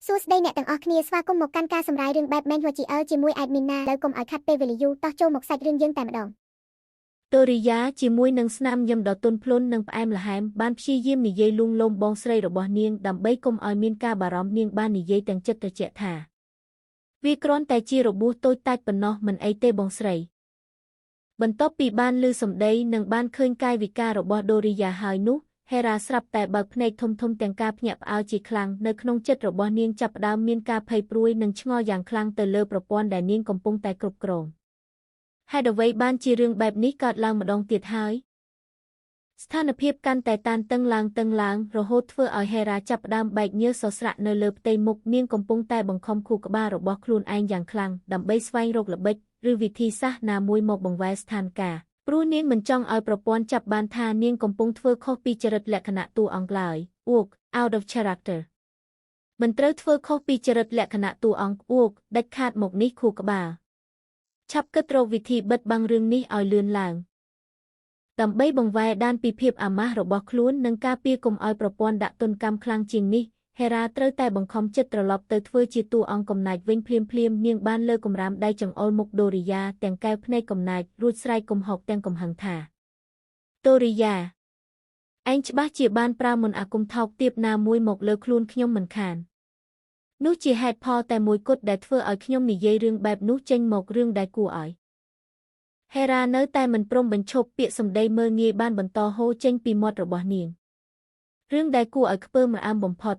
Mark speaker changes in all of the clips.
Speaker 1: សួស្តីអ្នកទាំងអស់គ្នាស្វាគមន៍មកកាន់ការសម្រាយរឿងបែប manhwa GL ជាមួយ admin ណាលើកុំឲ្យខាត់ពេលវេលាយូរតោះចូលមកសាច់រឿងយើងតែម្ដង
Speaker 2: ដូរីយ៉ាជាមួយនឹងស្នាមញឹមដ៏ទន់ភ្លន់និងផ្អែមល្ហែមបានព្យាយាមនិយាយលួងលោមបងស្រីរបស់នាងដើម្បីកុំឲ្យមានការបារម្ភនាងបាននិយាយទាំងចិត្តត្រជាក់ថាវាគ្រាន់តែជារបួសតូចតាចប៉ុណ្ណោះមិនអីទេបងស្រីបន្ទាប់ពីបានឮសម្ដីនិងបានឃើញកាយវិការរបស់ដូរីយ៉ាហើយនោះហេរ៉ាស្រាប់តែបើកភ្នែកធំៗទាំងការភ្ញាក់ផ្អើលជាខ្លាំងនៅក្នុងចិត្តរបស់នាងចាប់ផ្ដើមមានការភ័យព្រួយនិងឆ្ងល់យ៉ាងខ្លាំងទៅលើប្រព័ន្ធដែលនាងកំពុងតែគ្រប់គ្រងហេតុអ្វីបានជារឿងបែបនេះកើតឡើងម្ដងទៀតហើយស្ថានភាពកាន់តែតានតឹងឡើងតឹងឡើងរហូតធ្វើឲ្យហេរ៉ាចាប់ផ្ដើមបែកញើសសស្រាក់នៅលើផ្ទៃមុខនាងកំពុងតែបង្ខំខួរក្បាលរបស់ខ្លួនឯងយ៉ាងខ្លាំងដើម្បីស្វែងរកល្បិចឬវិធីសាស្ត្រណាមួយមកបង្វែរស្ថានភាពព្រោះនាងមិនចង់ឲ្យប្រព័ន្ធចាប់បានថានាងកំពុងធ្វើខុសពីចរិតលក្ខណៈតួអង្គឡើយ Work out of character មិនត្រូវធ្វើខុសពីចរិតលក្ខណៈតួអង្គ Work ដាច់ខាតមកនេះខួរក្បាលឆាប់គិតរកវិធីបិទបាំងរឿងនេះឲ្យលឿនឡើងដើម្បីបង្វែរដានពីភាពអាម៉ាស់របស់ខ្លួននិងការពារកុំឲ្យប្រព័ន្ធដាក់ទណ្ឌកម្មខ្លាំងជាងនេះហេរ៉ាត្រូវតែបង្ខំចិត្តត្រឡប់ទៅធ្វើជាតួអង្គកំណាចវិញភ្លាមភ្លាមនាងបានលើកកម្រាមដៃចង្អុលមុខដូរីយ៉ាទាំងកែវភ្នែកកំណាចរួចស្រែកគំហុកទាំងកំហឹងថាដូរីយ៉ាឯងច្បាស់ជាបានប្រើមន្តអាគមថោកទាបណាមួយមកលើខ្លួនខ្ញុំមិនខាននោះជាហេតុផលតែមួយគត់ដែលធ្វើឲ្យខ្ញុំនិយាយរឿងបែបនោះចេញមករឿងដែលគួរឲ្យហេរ៉ានៅតែមិនព្រមបញ្ឈប់ពាក្យសម្ដីមើលងាយបានបន្តហូរចេញពីមាត់របស់នាងរឿងដែលគួរឲ្យខ្ពើមរអាមបំផុត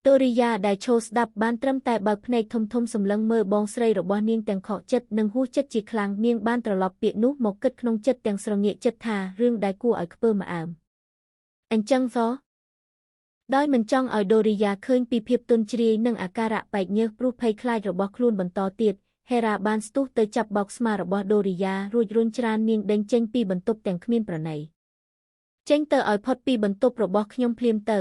Speaker 2: ដូរីយ៉ាដែលឈរស្ដាប់បានត្រឹមតែបើកភ្នែកធំៗសម្លឹងមើលបងស្រីរបស់នាងទាំងខកចិត្តនិងហួសចិត្តជាខ្លាំងនាងបានត្រឡប់ពាក្យនោះមកគិតក្នុងចិត្តទាំងស្រងាកចិត្តថារឿងដែលគួរឲ្យខ្ពើមរអាមអញ្ចឹងសោះដោយមិនចង់ឲ្យដូរីយ៉ាឃើញពីភាពទន់ជ្រាយនិងអាការៈបែកញើសព្រោះភ័យខ្លាចរបស់ខ្លួនបន្តទៀតហេរ៉ាបានស្ទុះទៅចាប់បោកស្មារបស់ដូរីយ៉ារួចរុញច្រាននាងដេញចេញពីបន្ទប់ទាំងគ្មានប្រណីចេញទៅឲ្យផុតពីបន្ទប់របស់ខ្ញុំភ្លាមទៅ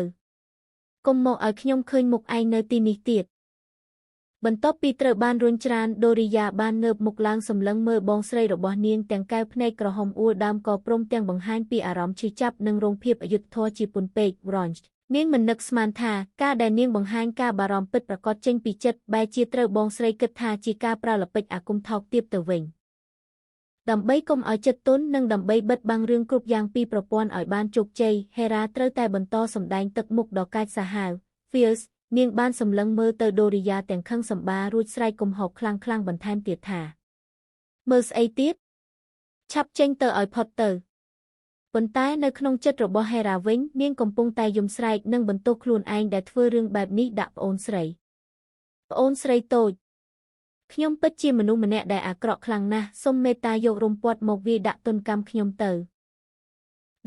Speaker 2: កុំមកឲ្យខ្ញុំឃើញមុខឯងនៅទីនេះទៀតបន្ទាប់ពីត្រូវបានរុញច្រានដូរីយ៉ាបានងើបមុខឡើងសម្លឹងមើលបងស្រីរបស់នាងទាំងកែវភ្នែកក្រហមអួលដើមកព្រមទាំងបង្ហាញពីអារម្មណ៍ឈឺចាប់និងរងភាពអយុត្តិធម៌ជាពន់ពេក Wrong នាងមិននឹកស្មានថាការដែលនាងបង្ហាញការបារម្ភពិតប្រាកដចេញពីចិត្តបែរជាត្រូវបងស្រីគិតថាជាការប្រើល្បិចអាគមថោកទាបទៅវិញដើម្បីកុំឲ្យចិត្តទន់និងដើម្បីបិទបាំងរឿងគ្រប់យ៉ាងពីប្រព័ន្ធឲ្យបានជោគជ័យហេរ៉ាត្រូវតែបន្តសម្ដែងទឹកមុខដ៏កាចសាហាវ Fierce នាងបានសម្លឹងមើលទៅដូរីយ៉ាទាំងខឹងសម្បារួចស្រែកគំហកខ្លាំងៗបន្ថែមទៀតថាមើលស្អីទៀតឆាប់ចេញទៅឲ្យផុតទៅប៉ុន្តែនៅក្នុងចិត្តរបស់ហេរ៉ាវិញនាងកំពុងតែយំស្រែកនិងបន្ទោសខ្លួនឯងដែលធ្វើរឿងបែបនេះដាក់ប្អូនស្រីប្អូនស្រីតូចខ្ញុំពិតជាមនុស្សម្នាក់ដែលអាក្រក់ខ្លាំងណាស់សូមមេត្តាយករំពាត់មកវាយដាក់ទណ្ឌកម្មខ្ញុំទៅ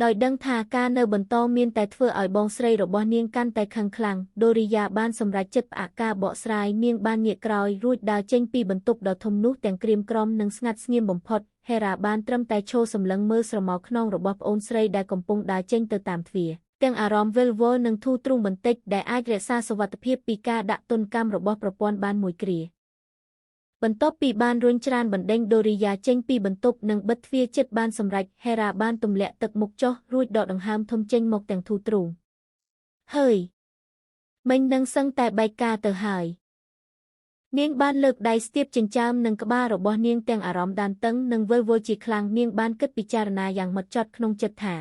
Speaker 2: ដោយដឹងថាការនៅបន្តមានតែធ្វើឲ្យបងស្រីរបស់នាងកាន់តែខឹងខ្លាំងដូរីយ៉ាបានសម្រេចចិត្តផ្អាកការបកស្រាយនាងបានងាកក្រោយរួចដើរចេញពីបន្ទប់ដ៏ធំនោះទាំងក្រៀមក្រំនិងស្ងាត់ស្ងៀមបំផុតហេរ៉ាបានត្រឹមតែឈរសម្លឹងមើលស្រមោលខ្នងរបស់ប្អូនស្រីដែលកំពុងដើរចេញទៅតាមទ្វារទាំងអារម្មណ៍វិលវល់និងធូរទ្រូងបន្តិចដែលអាចរក្សាសុវត្ថិភាពពីការដាក់ទណ្ឌកម្មរបស់ប្រព័ន្ធបានមួយគ្រាបន្ទាប់ពីបានរុញច្រានបណ្ដេញដូរីយ៉ាចេញពីបន្ទប់និងបិទទ្វារចិត្តបានសម្រេចហេរ៉ាបានទម្លាក់ទឹកមុខចុះរួចដកដង្ហើមធំចេញមកទាំងធូរទ្រូងហើយមិញនឹងសឹងតែបែកការទៅហើយនាងបានលើកដៃស្ទាបចិញ្ចើមនឹងក្បាលរបស់នាងទាំងអារម្មណ៍ដានតឹងនិងវិលវល់ជាខ្លាំងនាងបានគិតពិចារណាយ៉ាងម៉ត់ចត់ក្នុងចិត្តថា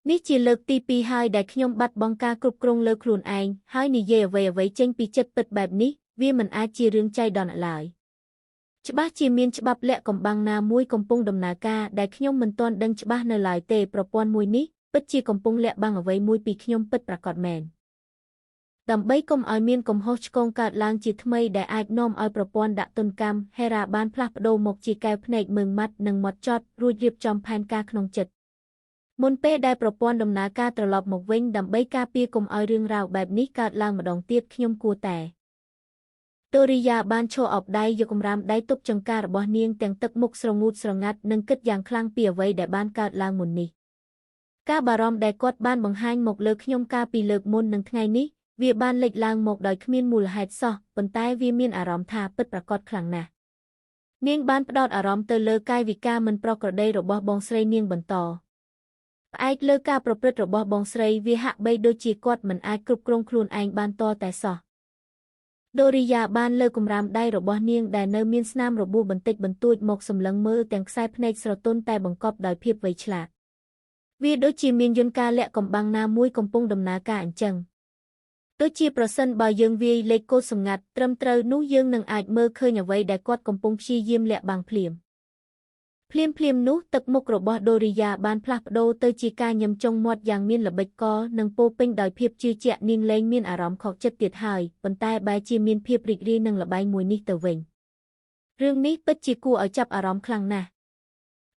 Speaker 2: នេះជាលើកទី2ហើយដែលខ្ញុំបាត់បង់ការគ្រប់គ្រងលើខ្លួនឯងហើយនិយាយអ្វីៗចេញពីចិត្តពិតបែបនេះវាមិនអាចជារឿងចៃដន្យឡើយច្បាស់ជាមានច្បាប់លាក់កំបាំងណាមួយកំពុងដំណើរការដែលខ្ញុំមិនទាន់ដឹងច្បាស់នៅឡើយទេប្រព័ន្ធមួយនេះពិតជាកំពុងលាក់បាំងអ្វីមួយពីខ្ញុំពិតប្រាកដមែនដើម្បីកុំឲ្យមានកំហុសឆ្គងកើតឡើងជាថ្មីដែលអាចនាំឲ្យប្រព័ន្ធដាក់ទណ្ឌកម្មហេរ៉ាបានផ្លាស់ប្ដូរមកជាកែវភ្នែកម៉ឺងម៉ាត់និងម៉ត់ចត់រួចរៀបចំផែនការក្នុងចិត្តមុនពេលដែលប្រព័ន្ធដំណើរការត្រឡប់មកវិញដើម្បីការពារកុំឲ្យរឿងរ៉ាវបែបនេះកើតឡើងម្ដងទៀតខ្ញុំគួរតែដូរីយ៉ាបានឈរអបដៃយកកម្រាមដៃទប់ចង្ការបស់នាងទាំងទឹកមុខស្រងូតស្រងាត់និងគិតយ៉ាងខ្លាំងពីអ្វីដែលបានកើតឡើងមុននេះការបារម្ភដែលគាត់បានបង្ហាញមកលើខ្ញុំកាលពីលើកមុននិងថ្ងៃនេះវាបានលេចឡើងមកដោយគ្មានមូលហេតុសោះប៉ុន្តែវាមានអារម្មណ៍ថាពិតប្រាកដខ្លាំងណាស់នាងបានផ្ដោតអារម្មណ៍ទៅលើកាយវិការមិនប្រក្រតីរបស់បងស្រីនាងបន្តផ្អែកលើការប្រព្រឹត្តរបស់បងស្រីវាហាក់បីដូចជាគាត់មិនអាចគ្រប់គ្រងខ្លួនឯងបានតតែសោះ ដូរីយ៉ាបានលើកកម្រាមដៃរបស់នាងដែលនៅមានស្នាមរបួសបន្តិចបន្តួចមកសម្លឹងមើលទាំងខ្សែភ្នែកស្រទន់តែបង្កប់ដោយភាពវៃឆ្លាតវាដូចជាមានយន្តការលាក់កំបាំងណាមួយកំពុងដំណើរការអញ្ចឹងដូចជាប្រសិនបើយើងវាយលេខកូដសម្ងាត់ត្រឹមត្រូវនោះយើងនឹងអាចមើលឃើញអ្វីដែលគាត់កំពុងព្យាយាមលាក់បាំងភ្លាមភ្លាមភ្លាមនោះទឹកមុខរបស់ដូរីយ៉ាបានផ្លាស់ប្ដូរទៅជាការញឹមចុងមាត់យ៉ាងមានល្បិចកលនិងពោពេញដោយភាពជឿជាក់នាងលែងមានអារម្មណ៍ខកចិត្តទៀតហើយប៉ុន្តែបែរជាមានភាពរីករាយនឹងល្បែងមួយនេះទៅវិញរឿងនេះពិតជាគួរឲ្យចាប់អារម្មណ៍ខ្លាំងណាស់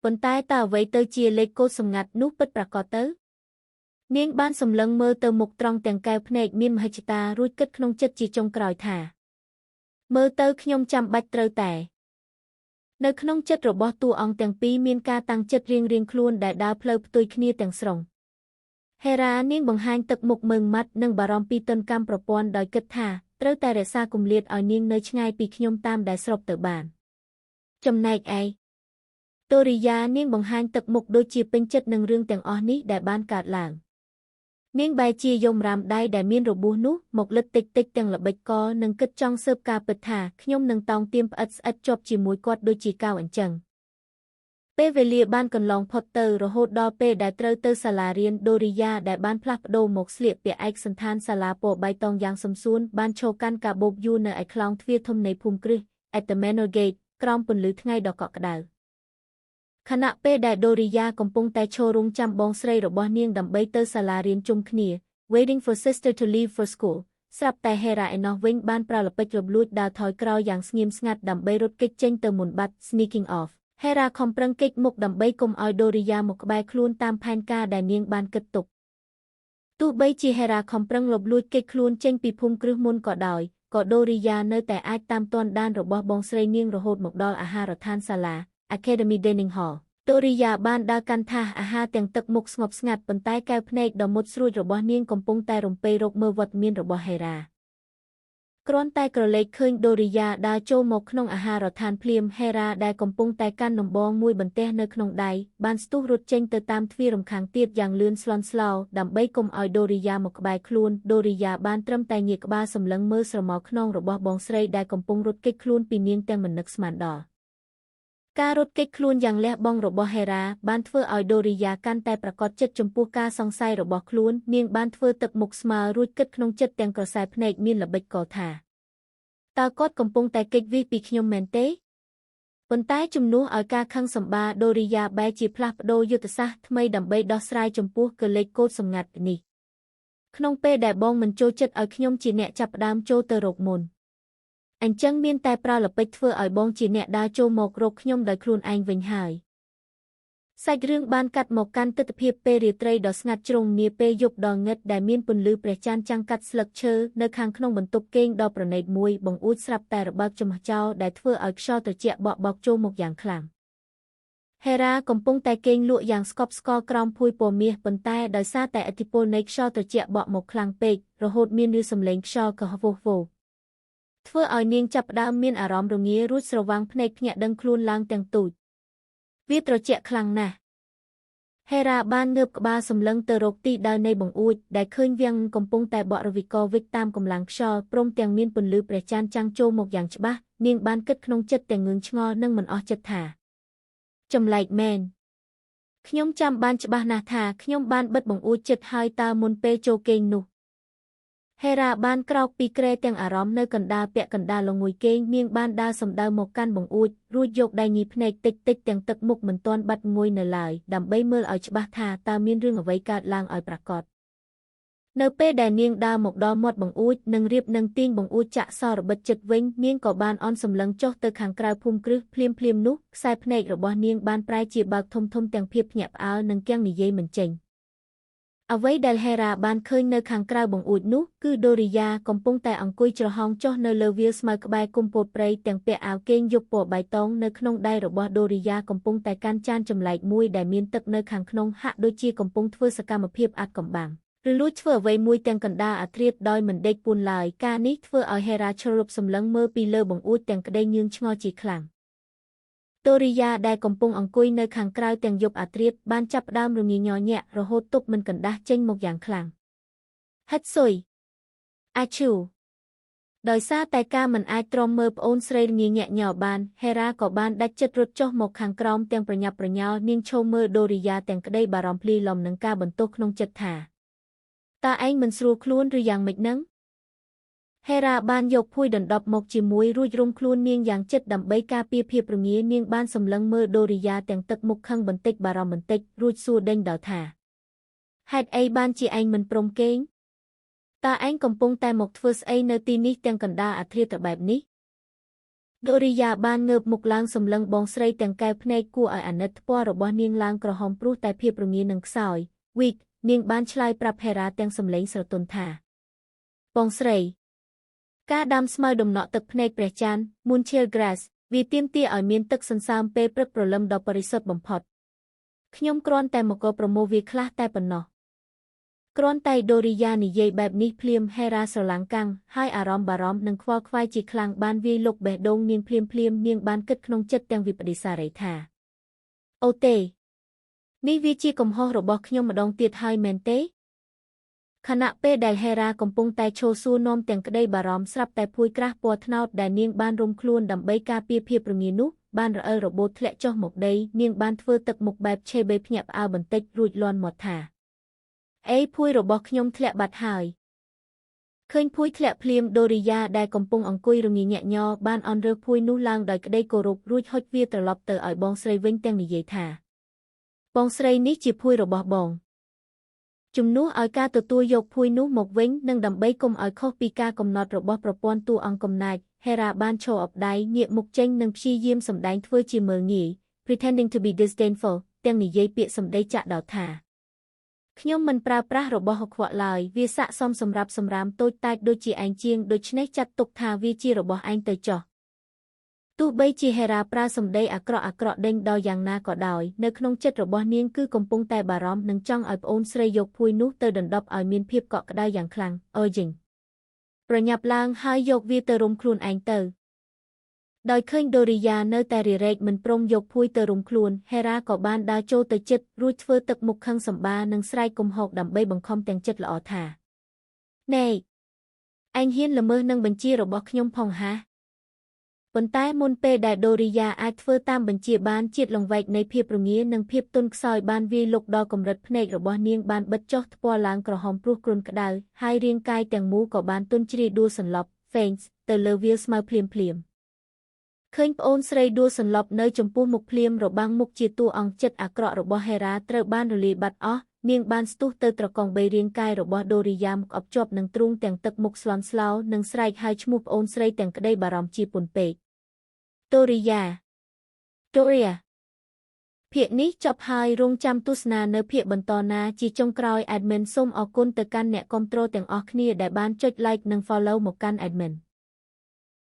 Speaker 2: ប៉ុន្តែតើអ្វីទៅជាលេខកូដសម្ងាត់នោះពិតប្រាកដទៅនាងបានសម្លឹងមើលទៅមុខត្រង់ទាំងកែវភ្នែកមានមហិច្ឆតារួចគិតក្នុងចិត្តជាចុងក្រោយថាមើលទៅខ្ញុំចាំបាច់ត្រូវតែនៅក្នុងចិត្តរបស់តួអង្គទាំងពីរមានការតាំងចិត្តរៀងៗខ្លួនដែលដើរផ្លូវផ្ទុយគ្នាទាំងស្រុងហេរ៉ានាងបង្ហាញទឹកមុខម៉ឺងម៉ាត់និងបារម្ភពីទណ្ឌកម្មប្រព័ន្ធដោយគិតថាត្រូវតែរក្សាគម្លាតឲ្យនាងនៅឆ្ងាយពីខ្ញុំតាមដែលស្របទៅបានចំណែកឯដូរីយ៉ានាងបង្ហាញទឹកមុខដូចជាពេញចិត្តនឹងរឿងទាំងអស់នេះដែលបានកើតឡើងនាងបែរជាយំរាមដៃដែលមានរបួសនោះមកលិតតិចតិចទាំងល្បិចកលនិងគិតចង់ស៊ើបការពិតថាខ្ញុំនឹងតោងទៀមផ្អិតស្អិតជាប់ជាមួយគាត់ដូចជាកៅអញ្ចឹងពេលវេលាបានកន្លងផុតទៅរហូតដល់ពេលដែលត្រូវទៅសាលារៀនដូរីយ៉ាដែលបានផ្លាស់ប្ដូរមកស្លៀកពាក់ឯកសណ្ឋានសាលាពណ៌បៃតងយ៉ាងសំសួនបានឈរកាន់កាបូបយួរនៅឯខ្លោងទ្វារធំនៃភូមិគ្រឹះ at the Manor Gate ក្រោមពន្លឺថ្ងៃដ៏កក់ក្ដៅខណៈពេលដែលដូរីយ៉ាកំពុងតែឈររង់ចាំបងស្រីរបស់នាងដើម្បីទៅសាលារៀនជុំគ្នា waiting for sister to leave for school ស្រាប់តែហេរ៉ាឯណោះវិញបានប្រើល្បិចរំលួចដើរថយក្រោយយ៉ាងស្ងៀមស្ងាត់ដើម្បីរត់គេចចេញទៅមុនបាត់ sneaking off ហេរ៉ាខំប្រឹងគេចមុខដើម្បីកុំឲ្យដូរីយ៉ាមកក្បែរខ្លួនតាមផែនការដែលនាងបានគិតទុកទោះបីជាហេរ៉ាខំប្រឹងលបលួចគេចខ្លួនចេញពីភូមិគ្រឹះមុនក៏ដោយក៏ដូរីយ៉ានៅតែអាចតាមទាន់ដានរបស់បងស្រីនាងរហូតមកដល់អាហារដ្ឋានសាលា Academy Dining Hall ដូរីយ៉ាបានដើរកាន់ថាសអាហារទាំងទឹកមុខស្ងប់ស្ងាត់ប៉ុន្តែកែវភ្នែកដ៏មុតស្រួចរបស់នាងកំពុងតែរំពៃរកមើលវត្តមានរបស់ហេរ៉ាគ្រាន់តែក្រឡេកឃើញដូរីយ៉ាដើរចូលមកក្នុងអាហារដ្ឋានភ្លាមហេរ៉ាដែលកំពុងតែកាន់ដំបងមួយបន្ទះនៅក្នុងដៃបានស្ទុះរត់ចេញទៅតាមទ្វាររំខាងទៀតយ៉ាងលឿនស្លន់ស្លោដើម្បីកុំឲ្យដូរីយ៉ាមកក្បែរខ្លួនដូរីយ៉ាបានត្រឹមតែងាកក្បាលសម្លឹងមើលស្រមោលខ្នងរបស់បងស្រីដែលកំពុងរត់គេចខ្លួនពីនាងទាំងមិននឹកស្មានដល់ការរត់គេចខ្លួនយ៉ាងលះបង់របស់ហេរ៉ាបានធ្វើឲ្យដូរីយ៉ាកាន់តែប្រាកដចិត្តចំពោះការសង្ស័យរបស់ខ្លួននាងបានធ្វើទឹកមុខស្មើរួចគិតក្នុងចិត្តទាំងក្រសែភ្នែកមានល្បិចកលថាតើគាត់កំពុងតែគេចវេះពីខ្ញុំមែនទេប៉ុន្តែជំនួសឲ្យការខឹងសម្បាដូរីយ៉ាបែរជាផ្លាស់ប្ដូរយុទ្ធសាស្ត្រថ្មីដើម្បីដោះស្រាយចំពោះកលេចកូដសម្ងាត់នេះក្នុងពេលដែលបងមិនចូលចិត្តឲ្យខ្ញុំជាអ្នកចាប់ផ្ដើមចូលទៅរកមុនអញ្ចឹងមានតែប្រើល្បិចធ្វើឲ្យបងជាអ្នកដើរចូលមករកខ្ញុំដោយខ្លួនឯងវិញហើយសាច់រឿងបានកាត់មកកាន់ទិដ្ឋភាពពេលរាត្រីដ៏ស្ងាត់ជ្រុងនាពេលយប់ដ៏ងឹតដែលមានពន្លឺព្រះច័ន្ទចាំងកាត់ស្លឹកឈើនៅខាងក្នុងបន្ទប់គេងដ៏ប្រណីតមួយបង្អួចស្រាប់តែរបើកចំហចោលដែលធ្វើឲ្យខ្យល់ត្រជាក់បក់បោកចូលមកយ៉ាងខ្លាំងហេរ៉ាកំពុងតែគេងលក់យ៉ាងស្កប់ស្កល់ក្រោមភួយពណ៌មាសប៉ុន្តែដោយសារតែឥទ្ធិពលនៃខ្យល់ត្រជាក់បក់មកខ្លាំងពេករហូតមានឮសំឡេងខ្យល់កហវោះវោធ្វើឲ្យនាងចាប់ផ្ដើមមានអារម្មណ៍រងារួចស្រវាំងភ្នែកភ្ញាក់ដឹងខ្លួនឡើងទាំងទូចវាត្រជាក់ខ្លាំងណាស់ហេរ៉ាបានងើបក្បាលសម្លឹងទៅរកទីដៅនៃបង្អួចដែលឃើញវាំងកំពុងតែបក់រវិកវិចតាមកម្លាំងខ្យល់ព្រមទាំងមានពន្លឺព្រះច័ន្ទចាំងចូលមកយ៉ាងច្បាស់នាងបានគិតក្នុងចិត្តទាំងងឿងឆ្ងល់និងមិនអស់ចិត្តថាចម្លែកមែនខ្ញុំចាំបានច្បាស់ណាស់ថាខ្ញុំបានបិទបង្អួចចិត្តហើយតើមុនពេលចូលគេងនោះហេរ៉ាបានក្រោកពីគ្រែទាំងអារម្មណ៍នៅកណ្ដាលពាក់កណ្ដាលល្ងួយគេងនាងបានដើរសំដៅមកកាន់បង្អួចរួចយកដៃញីភ្នែកតិចតិចទាំងទឹកមុខមិនទាន់បាត់ងួយនៅឡើយដើម្បីមើលឲ្យច្បាស់ថាតើមានរឿងអ្វីកើតឡើងឲ្យប្រាកដនៅពេលដែលនាងដើរមកដល់មាត់បង្អួចនិងរៀបនឹងទាញបង្អួចចាក់សរបិទចិត្តវិញនាងក៏បានអន់សម្លឹងចុះទៅខាងក្រៅភូមិគ្រឹះភ្លាមភ្លាមនោះខ្សែភ្នែករបស់នាងបានប្រែជាបើកធំធំទាំងភាពភ្ញាក់ផ្អើលនិងទាំងនិយាយមិនចេញអ្វីដែលហេរ៉ាបានឃើញនៅខាងក្រៅបង្អួចនោះគឺដូរីយ៉ាកំពុងតែអង្គុយច្រហោងចុះនៅលើវាលស្មៅក្បែរគុម្ពោតព្រៃទាំងពាក់អាវគេងយប់ពណ៌បៃតងនៅក្នុងដៃរបស់ដូរីយ៉ាកំពុងតែកាន់ចានចម្លែកមួយដែលមានទឹកនៅខាងក្នុងហាក់ដូចជាកំពុងធ្វើសកម្មភាពអាថ៌កំបាំងឬលួចធ្វើអ្វីមួយទាំងកណ្ដាលអាធ្រាត្រដោយមិនដេកពួនឡើយការនេះធ្វើឲ្យហេរ៉ាជ្រលប់សម្លឹងមើលពីលើបង្អួចទាំងក្តីងឿងឆ្ងល់ជាខ្លាំងដូរីយ៉ាដែលកំពុងអង្គុយនៅខាងក្រៅទាំងយប់អាធ្រាត្របានចាប់ផ្ដើមរងាញញាក់រហូតទប់មិនកណ្ដាស់ចេញមកយ៉ាងខ្លាំងហិតស៊ុយអាឈូ ដោយសារតែការមិនអាចទ្រាំមើលប្អូនស្រីរងាញាក់ញ័របានហេរ៉ាក៏បានដាច់ចិត្តរត់ចុះមកខាងក្រោមទាំងប្រញាប់ប្រញាល់នាងឈរមើលដូរីយ៉ាទាំងក្តីបារម្ភភ្លីឡំនឹងការបន្ទោសក្នុងចិត្តថាតើឯងមិនស្រួលខ្លួនឬយ៉ាងម៉េចនឹងហេរ៉ាបានយកភួយដណ្ដប់មកជាមួយរួចរុំខ្លួននាងយ៉ាងជិតដើម្បីការពារភាពរងានាងបានសម្លឹងមើលដូរីយ៉ាទាំងទឹកមុខខឹងបន្តិចបារម្ភបន្តិចរួចសួរដេញដល់ថាហេតុអីបានជាឯងមិនព្រមគេងតើឯងកំពុងតែមកធ្វើស្អីនៅទីនេះទាំងកណ្ដាលអធិត្យបែបនេះដូរីយ៉ាបានងើបមុខឡើងសម្លឹងបងស្រីទាំងកែវភ្នែកគួរឲ្យអាណិតថ្ពាល់របស់នាងឡើងក្រហមព្រោះតែភាពរងានឹងខ្សោយវីកនាងបានឆ្លើយប្រាប់ហេរ៉ាទាំងសម្លេងស្រទន់ថាបងស្រីការដាំស្មៅដំណក់ទឹកភ្នែកព្រះច័ន្ទ Moonchill Grass វាទាមទារឲ្យមានទឹកសន្សើមពេលព្រឹកព្រលឹមដ៏បរិសុទ្ធបំផុតខ្ញុំគ្រាន់តែមកប្រមូលវាខ្លះតែប៉ុណ្ណោះគ្រាន់តែដូរីយ៉ានិយាយបែបនេះភ្លាមហេរ៉ាស្រឡាំងកាំងហើយអារម្មណ៍បារម្ភនិងខ្វល់ខ្វាយជាខ្លាំងបានវាយលុកបេះដូងនាងភ្លាមភ្លាមនាងបានគិតក្នុងចិត្តទាំងវិប្បដិសារីថាអូទេនេះវាជាកំហុសរបស់ខ្ញុំម្ដងទៀតហើយមែនទេខណៈពេលដែលហេរ៉ាកំពុងតែឈរសួរនាំទាំងក្តីបារម្ភស្រាប់តែភួយក្រាស់ពណ៌ត្នោតដែលនាងបានរុំខ្លួនដើម្បីការពារភាពរងានោះបានរអិលរបូតធ្លាក់ចុះមកដីនាងបានធ្វើទឹកមុខបែបឆេបេភ្ញាក់ផ្អើលបន្តិចរួចលាន់មាត់ថាអេភួយរបស់ខ្ញុំធ្លាក់បាត់ហើយឃើញភួយធ្លាក់ភ្លាមដូរីយ៉ាដែលកំពុងអង្គុយរងាញាក់ញ័របានអន់រើសភួយនោះឡើងដោយក្តីគោរពរួចហុចវាត្រឡប់ទៅឲ្យបងស្រីវិញទាំងនិយាយថាបងស្រីនេះជាភួយរបស់បងជំនួសឲ្យការទទួលយកភួយនោះមកវិញនិងដើម្បីកុំឲ្យខុសពីការកំណត់របស់ប្រព័ន្ធតួអង្គកំណាចហេរ៉ាបានឈរអបដៃងាកមុខចេញនិងព្យាយាមសម្ដែងធ្វើជាមើលងាយ pretending to be disdainful ទាំងនិយាយពាក្យសម្ដីចាក់ដោថាខ្ញុំមិនប្រើប្រាស់របស់កខ្វក់ឡើយវាស័ក្តិសមសម្រាប់សម្រាមតូចតាចដូចជាឯងជាងដូច្នេះចាត់ទុកថាវាជារបស់ឯងទៅចុះទោះបីជាហេរ៉ាប្រើសម្ដីអាក្រក់អាក្រក់ដេញដល់យ៉ាងណាក៏ដោយនៅក្នុងចិត្តរបស់នាងគឺកំពុងតែបារម្ភនិងចង់ឲ្យប្អូនស្រីយកភួយនោះទៅដណ្ដប់ឲ្យមានភាពកក់ក្ដៅយ៉ាងខ្លាំងអើយយិងប្រញាប់ឡើងហើយយកវាទៅរុំខ្លួនឯងទៅដោយឃើញដូរីយ៉ានៅតែរារែកមិនព្រមយកភួយទៅរុំខ្លួនហេរ៉ាក៏បានដើរចូលទៅជិតរួចធ្វើទឹកមុខខឹងសម្បានិងស្រែកគំហកដើម្បីបង្ខំទាំងចិត្តល្អថាណែឯងហ៊ានល្មើសនឹងបញ្ជារបស់ខ្ញុំផងហាប៉ុន្តែមុនពេលដែលដូរីយ៉ាអាចធ្វើតាមបញ្ជាបានជាតិលង្វែកនៃភាពរងានិងភាពទន់ខ្សោយបានវាយលុកដល់កម្រិតភ្នែករបស់នាងបានបិទចុះថ្ពាល់ឡើងក្រហមព្រោះគ្រុនក្តៅហើយរាងកាយទាំងមូលក៏បានទន់ជ្រាយដួលសន្លប់ faints ទៅលើវាលស្មៅភ្លាមភ្លាមឃើញប្អូនស្រីដួលសន្លប់នៅចំពោះមុខភ្លាមរបាំងមុខជាតួអង្គចិត្តអាក្រក់របស់ហេរ៉ាត្រូវបានរលាយបាត់អស់នាងបានស្ទុះទៅត្រកងបីរាងកាយរបស់ដូរីយ៉ាមកអបជាប់នឹងទ្រូងទាំងទឹកមុខស្លន់ស្លោនិងស្រែកហៅឈ្មោះប្អូនស្រីទាំងក្តីបារម្ភជាពន់ពេកដូរីយ៉ាដូរីយ៉ាភាគនេះចប់ហើយរងចាំទស្សនានៅភាគបន្តណាជាចុងក្រោយ admin សូមអរគុណទៅកាន់អ្នកគាំទ្រទាំងអស់គ្នាដែលបានចុច like និង follow មកកាន់ admin។